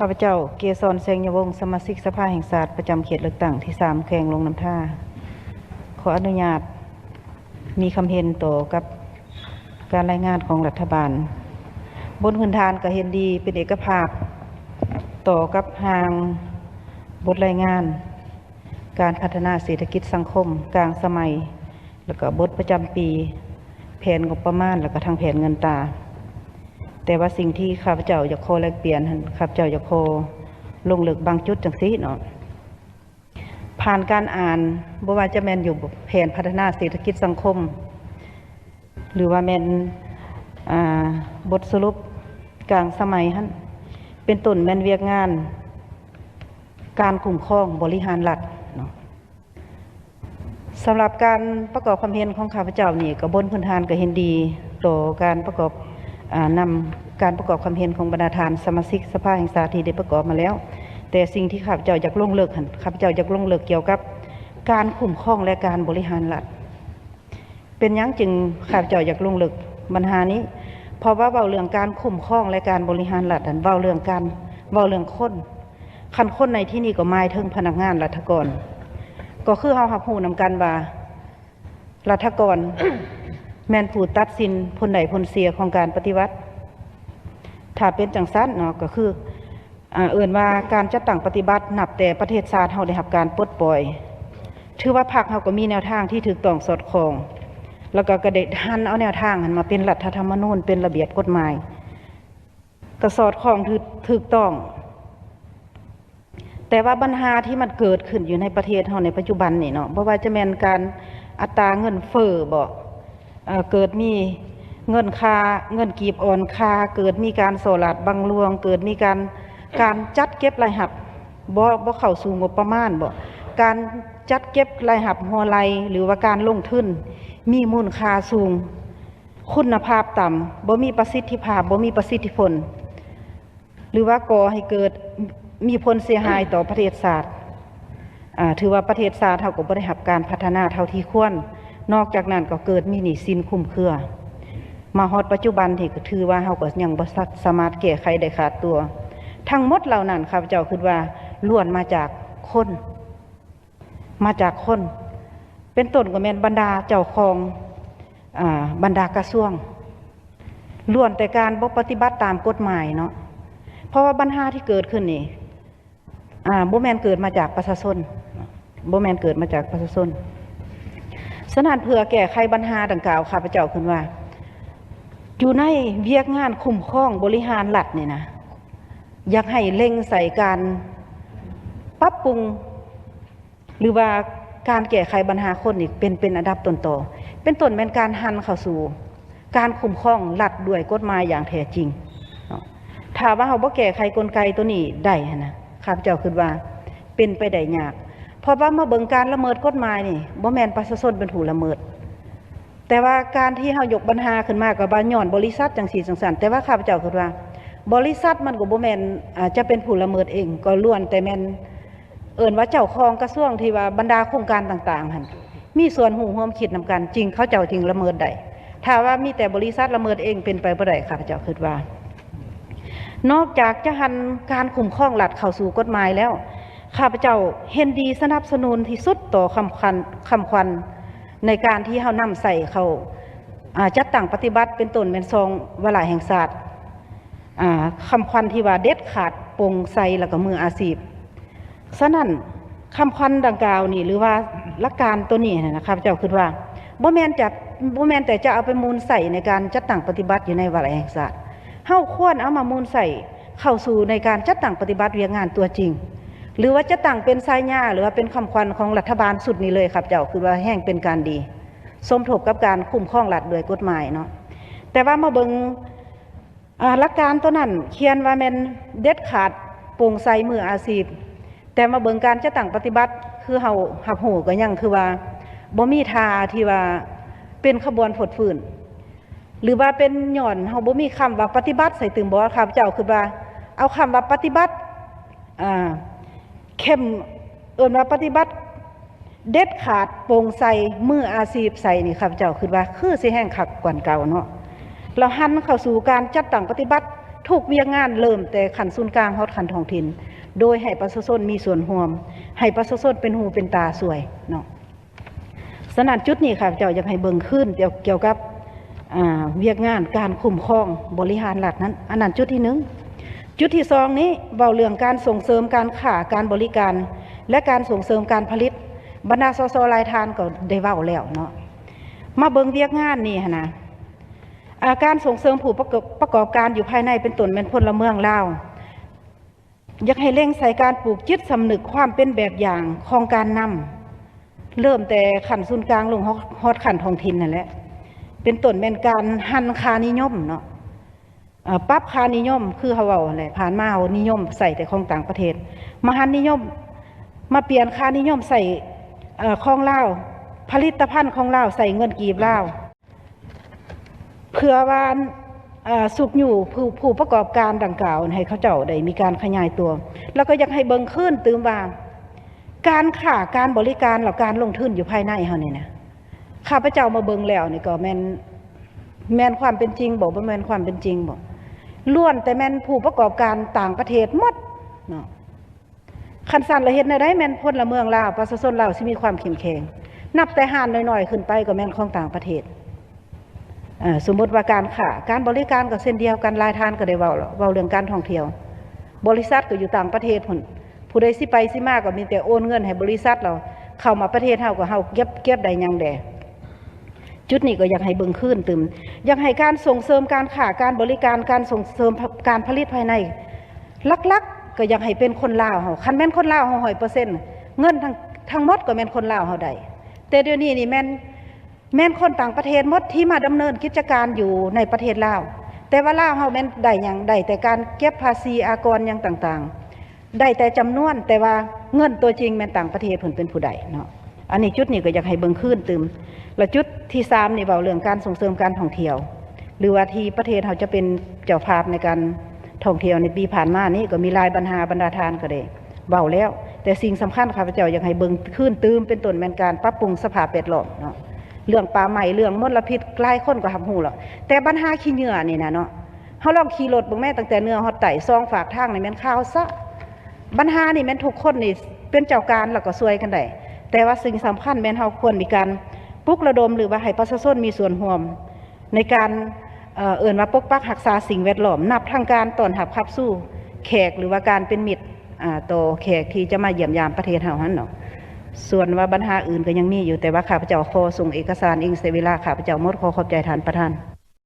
ຂ້າພະເຈົ້າ ເກສອນ ແສງຍະວົງ ສະມາຊິກສະພາແຫ່ງຊາດ ປະຈຳເຂດເລືອກຕັ້ງທີສາມ ແຂວງຫຼວງນ້ຳທາ ຂໍອະນຸຍາດມີຄຳເຫັນຕໍ່ກັບການລາຍງານຂອງລັດຖະບານ. ບົນພື້ນຖານກໍເຫັນດີເປັນເອກະພາບຕໍ່ກັບຮ່າງບົດລາຍງານການພັດທະນາເສດຖະກິດສັງຄົມກາງສະໄໝ ແລ້ວກໍບົດປະຈຳປີ, ແຜນງົບປະມານ ແລ້ວກໍທັງແຜນເງິນຕາ. ແຕ່ວ່າສິ່ງທີ່ຂ້າພະເຈົ້າຢາກຂໍແລກປ່ຽນຫັ້ນ ຂ້າພະເຈົ້າຢາກຂໍລົງເລິກບາງຈຸດຈັ່ງຊີ້ເນາະ. ຜ່ານການອ່ານ ບໍ່ວ່າຈະແມ່ນຢູ່ແຜນພັດທະນາເສດຖະກິດສັງຄົມ ຫຼືວ່າແມ່ນ ອ່າ ບົດສະຫຼຸບກາງສະໄໝຫັ້ນ ເປັນຕົ້ນແມ່ນວຽກງານການຄຸ້ມຄອງບໍລິຫານລັດເນາະ. ສຳລັບການປະກອບຄວາມເຫັນຂອງຂ້າພະເຈົ້ານີ້ ກໍບົນພື້ນຖານກໍເຫັນດີຕໍ່ການປະກອບ ອາ ນຳການປະກອບຄວາມເຫັນຂອງບັນດາທ່ານສະມາຊິກສະພາແຫ່ງຊາດທີ່ໄດ້ປະກອບມາແລ້ວ. ແຕ່ສິ່ງທີ່ຂ້າພະເຈົ້າຢາກລົງເລິກຫັ້ນ ຂ້າພະເຈົ້າຢາກລົງເລິກກ່ຽວກັບການຄຸ້ມຄອງ ແລະ ການບໍລິຫານລັດ. ເປັນຫຍັງຈຶ່ງຂ້າພະເຈົ້າຢາກລົງເລິກບັນຫານີ້? ເພາະວ່າເວົ້າເລື່ອງການຄຸ້ມຄອງ ແລະ ການບໍລິຫານລັດນັ້ນ ເວົ້າເລື່ອງການ ເວົ້າເລື່ອງຄົນ. ຄັນຄົນໃນທີ່ນີ້ກໍໝາຍເຖິງພະນັກງານລັດຖະກອນ. ກໍຄືເຮົາຮັບຮູ້ນຳກັນວ່າ ລັດຖະກອນແມ່ນຜູ້ຕັດສິນຜົນໄດ້ຜົນເສຍຂອງການປະຕິວັດ. ຖ້າເປັນຈັ່ງຊັ້ນເນາະ ກໍຄື ອາ ເອີ້ນວ່າການຈັດຕັ້ງປະຕິບັດ ນັບແຕ່ປະເທດຊາດເຮົາໄດ້ຮັບການປົດປ່ອຍ ຖືວ່າພັກເຮົາກໍມີແນວທາງທີ່ຖືກຕ້ອງສອດຄ່ອງ ແລ້ວກໍ ກໍໄດ້ຫັນເອົາແນວທາງຫັ້ນມາເປັນລັດຖະທຳມະນູນ ເປັນລະບຽບກົດໝາຍ ກໍສອດຄ່ອງຖືກ ຖືກຕ້ອງ. ແຕ່ວ່າບັນຫາທີ່ມັນເກີດຂຶ້ນຢູ່ໃນປະເທດເຮົາໃນປັດຈຸບັນນີ້ເນາະ ບໍ່ວ່າຈະແມ່ນການອັດຕາເງິນເຟີ້ບໍ ເອີ ເກີດມີເງິນຄ່າ ເງິນກີບອ່ອນຄ່າ, ເກີດມີການສໍ້ລາດບັງຫຼວງ, ເກີດມີການ ການຈັດເກັບລາຍຮັບບໍ່ ບໍ່ເຂົ້າສູ່ງົບປະມານບໍ, ການຈັດເກັບລາຍຮັບຮົ່ວໄຫຼ ຫຼືວ່າການລົງທຶນມີມູນຄ່າສູງ, ຄຸນນະພາບຕ່ຳ, ບໍ່ມີປະສິດທິພາບ, ບໍ່ມີປະສິດທິຜົນ. ຫຼືວ່າກໍ່ໃຫ້ເກີດມີຜົນເສຍຫາຍຕໍ່ປະເທດຊາດ, ອາ ຖືວ່າປະເທດຊາດເຮົາກໍບໍ່ໄດ້ຮັບການພັດທະນາເທົ່າທີ່ຄວນ. ນອກຈາກນັ້ນກໍເກີດມີໜີ້ສິນຄຸມເຄືອ. ມາຮອດປັດຈຸບັນນີ້ກໍຖືວ່າເຮົາກໍຍັງບໍ່ສາ ສາມາດແກ້ໄຂໄດ້ຂາດຕົວ. ທັງໝົດເຫຼົ່ານັ້ນ ຂ້າພະເຈົ້າຄິດວ່າລ້ວນມາຈາກຄົນ. ມາຈາກຄົນ ເປັນຕົ້ນກໍແມ່ນບັນດາເຈົ້າຂອງ ອາ ບັນດາກະຊວງ ລ້ວນແຕ່ການບໍ່ປະຕິບັດຕາມກົດໝາຍເນາະ. ເພາະວ່າບັນຫາທີ່ເກີດຂຶ້ນນີ້ ອາ ບໍ່ແມ່ນເກີດມາຈາກປະຊາຊົນ ບໍ່ແມ່ນເກີດມາຈາກປະຊາຊົນ. ສະນັ້ນ ເພື່ອແກ້ໄຂບັນຫາດັ່ງກ່າວ ຂ້າພະເຈົ້າຄິດວ່າ ຢູ່ໃນວຽກງານຄຸ້ມຄອງບໍລິຫານລັດນີ້ນະ ຢາກໃຫ້ເລັ່ງໃສ່ການປັບປຸງ ຫຼືວ່າການແກ້ໄຂບັນຫາຄົນນີ້ເປັນ ເປັນອັນດັບຕົ້ນຕໍ ເປັນຕົ້ນແມ່ນການຫັນເຂົ້າສູ່ການຄຸ້ມຄອງລັດດ້ວຍກົດໝາຍຢ່າງແທ້ຈິງເນາະ. ຖ້າວ່າເຮົາບໍ່ແກ້ໄຂກົນໄກໂຕນີ້ໄດ້ຫັ້ນນະ ຂ້າພະເຈົ້າຄິດວ່າເປັນໄປໄດ້ຍາກ ເພາະວ່າມາເບິ່ງການລະເມີດກົດໝາຍນີ້ ບໍ່ແມ່ນປະຊາຊົນເປັນຜູ້ລະເມີດ. ແຕ່ວ່າການທີ່ເຮົາຍົກບັນຫາຂຶ້ນມາກໍວ່າຍ້ອນບໍລິສັດຈັ່ງຊີ້ຈັ່ງຊັ້ນ ແຕ່ວ່າຂ້າພະເຈົ້າຄິດວ່າບໍລິສັດມັນກໍບໍ່ແມ່ນ ອາ ຈະເປັນຜູ້ລະເມີດເອງ ກໍລ້ວນແຕ່ແມ່ນ ເອີ້ນວ່າເຈົ້າຂອງກະຊວງທີ່ວ່າບັນດາໂຄງການຕ່າງໆຫັ້ນ ມີສ່ວນຮູ້ຮ່ວມຄິດນຳກັນ ຈຶ່ງເຂົາເຈົ້າຈຶ່ງລະເມີດໄດ້. ຖ້າວ່າມີແຕ່ບໍລິສັດລະເມີດເອງ ເປັນໄປບໍ່ໄດ້ ຂ້າພະເຈົ້າຄິດວ່າ. ນອກຈາກຈະຫັນການຄຸ້ມຄອງລັດເຂົ້າສູ່ກົດໝາຍແລ້ວ ຂ້າພະເຈົ້າເຫັນດີສະໜັບສະໜູນທີ່ສຸດຕໍ່ຄຳຂວັນ ຄຳຂວັນໃນການທີ່ເຮົານຳໃຊ້ເຂົ້າ ອາ ຈັດຕັ້ງປະຕິບັດ ເປັນຕົ້ນແມ່ນຊອງວາລະແຫ່ງຊາດ ອາ ຄຳຂວັນທີ່ວ່າເດັດຂາດ, ໂປ່ງໃສ ແລ້ວກໍມືອາຊີບ. ສະນັ້ນ ຄຳຂວັນດັ່ງກ່າວນີ້ ຫຼືວ່າຫຼັກການໂຕນີ້ນະ ຂ້າພະເຈົ້າຄິດວ່າ ບໍ່ແມ່ນຈະ ບໍ່ແມ່ນແຕ່ຈະເອົາໄປໝູນໃຊ້ໃນການຈັດຕັ້ງປະຕິບັດຢູ່ໃນວາລະແຫ່ງຊາດ. ເຮົາຄວນເອົາມາໝູນໃຊ້ເຂົ້າສູ່ໃນການຈັດຕັ້ງປະຕິບັດວຽກງານຕົວຈິງ ຫຼືວ່າຈັດຕັ້ງເປັນສາຍຍາ ຫຼືວ່າເປັນຄຳຂວັນຂອງລັດຖະບານຊຸດນີ້ເລີຍ. ຂ້າພະເຈົ້າຄິດວ່າແຮ່ງເປັນການດີ ສົມທົບກັບການຄຸ້ມຄອງລັດດ້ວຍກົດໝາຍເນາະ. ແຕ່ວ່າມາເບິ່ງ ອາ ຫຼັກການໂຕນັ້ນຂຽນວ່າແມ່ນເດັດຂາດ, ໂປ່ງໃສ, ມືອາຊີບ, ແຕ່ມາເບິ່ງການຈັດຕັ້ງປະຕິບັດ ຄືເຮົາຮັບຮູ້ກໍຍັງຄືວ່າບໍ່ມີທ່າທີ່ວ່າເປັນຂະບວນຟົດຟື້ນ ຫຼືວ່າເປັນຍ້ອນເຮົາບໍ່ມີຄຳວ່າປະຕິບັດໃສ່ຕື່ມບໍ? ຂ້າພະເຈົ້າຄິດວ່າເອົາຄຳວ່າປະຕິບັດ ອາ ເຂັ້ມ ເອີ້ນວ່າປະຕິບັດເດັດຂາດ, ໂປ່ງໃສ, ມືອາຊີບໃສ່ນີ້ ຂ້າພະເຈົ້າຄິດວ່າຄືຊິແຮ່ງຄັກກວ່າເກົ່າເນາະ. ແລ້ວຫັນເຂົ້າສູ່ການຈັດຕັ້ງປະຕິບັດ ທຸກວຽກງານເລີ່ມແຕ່ຂັ້ນສູນກາງຮອດຂັ້ນທ້ອງຖິ່ນ ໂດຍໃຫ້ປະຊາຊົນມີສ່ວນຮ່ວມ ໃຫ້ປະຊາຊົນເປັນຫູເປັນຕາຊ່ວຍເນາະ. ສະນັ້ນຈຸດນີ້ຂ້າພະເຈົ້າຢາກໃຫ້ເບິ່ງຄືນກ່ຽວກັບ ອາ ວຽກງານການຄຸ້ມຄອງບໍລິຫານລັດນັ້ນ ອັນນັ້ນຈຸດທີໜຶ່ງ. ຈຸດທີສອງນີ້ເວົ້າເລື່ອງການສົ່ງເສີມການຄ້າການບໍລິການ ແລະ ການສົ່ງເສີມການຜະລິດ ບັນດາ ສສ ຫຼາຍທ່ານກໍໄດ້ເວົ້າແລ້ວເນາະ. ມາເບິ່ງວຽກງານນີ້ຫັ້ນນະ ອາ ການສົ່ງເສີມຜູ້ປະກອບ ປະກອບການຢູ່ພາຍໃນ ເປັນຕົ້ນແມ່ນພົນລະເມືອງລາວ ຢາກໃຫ້ເລັ່ງໃສ່ການປູກຈິດສຳນຶກຄວາມເປັນແບບຢ່າງຂອງການນຳ ເລີ່ມແຕ່ຂັ້ນສູນກາງລົງຮອດ ຮອດຂັ້ນທ້ອງຖິ່ນນັ້ນແຫຼະ ເປັນຕົ້ນແມ່ນການຫັນຄ່ານິຍົມເນາະ ເອີ ປັບຄ່ານິຍົມ ຄືເຮົາເວົ້າຫັ້ນແຫຼະ ຜ່ານມາເຮົານິຍົມໃຊ້ແຕ່ຂອງຕ່າງປະເທດ ມາຫັນນິຍົມ ມາປ່ຽນຄ່ານິຍົມໃຊ້ ເອີ ຂອງລາວ ຜະລິດຕະພັນຂອງລາວ ໃຊ້ເງິນກີບລາວ ເພື່ອວ່າ ເອີ ຊຸກຍູ້ຜູ້ ຜູ້ປະກອບການດັ່ງກ່າວ ໃຫ້ເຂົາເຈົ້າໄດ້ມີການຂະຫຍາຍຕົວ ແລ້ວກໍຢາກໃຫ້ເບິ່ງຄືນຕື່ມວ່າ ການຄ້າການບໍລິການ ແລ້ວການລົງທຶນຢູ່ພາຍໃນເຮົານີ້ນະ ຂ້າພະເຈົ້າມາເບິ່ງແລ້ວນີ້ກໍແມ່ນ ແມ່ນຄວາມເປັນຈິງບໍ່? ບໍ່ແມ່ນຄວາມເປັນຈິງບໍ່? ລ້ວນແຕ່ແມ່ນຜູ້ປະກອບການຕ່າງປະເທດໝົດເນາະ. ຄັນຊັ້ນລະເຮັດແນວໃດແມ່ນພົນລະເມືອງລາວ ປະຊາຊົນລາວຊິມີຄວາມເຂັ້ມແຂງ? ນັບແຕ່ຮ້ານນ້ອຍໆຂຶ້ນໄປກໍແມ່ນຂອງຕ່າງປະເທດ. ເອີ ສົມມຸດວ່າການຄ້າ ການບໍລິການກໍເຊັ່ນດຽວກັນ ຫຼາຍທ່ານກໍໄດ້ເວົ້າແລ້ວ ເວົ້າເລື່ອງການທ່ອງທ່ຽວ ບໍລິສັດກໍຢູ່ຕ່າງປະເທດພຸ້ນ ຜູ້ໃດຊິໄປຊິມາກໍມີແຕ່ໂອນເງິນໃຫ້ບໍລິສັດ ແລ້ວເຂົ້າມາປະເທດເຮົາກໍເຮົາເກັບ ເກັບໄດ້ຫຍັງແດ່? ຈຸດນີ້ກໍຢາກໃຫ້ເບິ່ງຄືນຕື່ມ ຢາກໃຫ້ການສົ່ງເສີມການຄ້າການບໍລິການ ການສົ່ງເສີມການຜະລິດພາຍໃນ ຫຼັກໆກໍຢາກໃຫ້ເປັນຄົນລາວເຮົາ ຄັນແມ່ນຄົນລາວເຮົາຮ້ອຍເປີເຊັນ ເງິນທັງ ທັງໝົດກໍແມ່ນຄົນລາວເຮົາໄດ້ ແຕ່ດຽວນີ້ນີ້ແມ່ນ ແມ່ນຄົນຕ່າງປະເທດໝົດທີ່ມາດຳເນີນກິດຈະການຢູ່ໃນປະເທດລາວ ແຕ່ວ່າລາວເຮົາແມ່ນໄດ້ຫຍັງ? ໄດ້ແຕ່ການເກັບພາສີອາກອນຫຍັງຕ່າງໆ ໄດ້ແຕ່ຈຳນວນ ແຕ່ວ່າເງິນຕົວຈິງແມ່ນຕ່າງປະເທດເພິ່ນເປັນຜູ້ໄດ້ເນາະ. ອັນນີ້ຈຸດນີ້ກໍຢາກໃຫ້ເບິ່ງຄືນຕື່ມ ແລະ ຈຸດທີສາມນີ້ເວົ້າເລື່ອງການສົ່ງເສີມການທ່ອງທ່ຽວ ຫຼືວ່າທີ່ປະເທດເຮົາຈະເປັນເຈົ້າພາບໃນການທ່ອງທ່ຽວໃນປີຜ່ານມານີ້ ກໍມີຫຼາຍບັນຫາ ບັນດາທ່ານກໍໄດ້ເວົ້າແລ້ວ ແຕ່ສິ່ງສຳຄັນຂ້າພະເຈົ້າຢາກໃຫ້ເບິ່ງຄືນຕື່ມ ເປັນຕົ້ນແມ່ນການປັບປຸງສະພາບແວດລ້ອມເນາະ ເລື່ອງປ່າໄມ້ ເລື່ອງມົນລະພິດ ຫຼາຍຄົນກໍຮັບຮູ້ແລ້ວ ແຕ່ບັນຫາຂີ້ເຫຍື້ອນີ້ນະເນາະ ເຮົາລອງຂີ່ລົດເບິ່ງແມ້ ຕັ້ງແຕ່ເໜືອຮອດໃຕ້ ສອງຟາກທາງນີ້ແມ່ນຂາວຊະ. ບັນຫານີ້ແມ່ນທຸກຄົນນີ້ເປັນເຈົ້າການ ແລ້ວກໍຊ່ວຍກັນໄດ້ ແຕ່ວ່າສິ່ງສຳຄັນແມ່ນເຮົາຄວນມີການປຸກລະດົມ ຫຼືວ່າໃຫ້ປະຊາຊົນມີສ່ວນຮ່ວມໃນການ ເອີ ເອີ້ນວ່າປົກປັກຮັກສາສິ່ງແວດລ້ອມ ນັບທັງການຕ້ອນຮັບຂັບສູ່ແຂກ ຫຼືວ່າການເປັນມິດ ອາ ຕໍ່ແຂກທີ່ຈະມາຢ້ຽມຢາມປະເທດເຮົາຫັ້ນເນາະ. ສ່ວນວ່າບັນຫາອື່ນກໍຍັງມີຢູ່ ແຕ່ວ່າຂ້າພະເຈົ້າຂໍສົ່ງເອກະສານອີງໃສ່ເວລາຂ້າພະເຈົ້າໝົດ. ຂໍຂອບໃຈທ່ານປະທານ.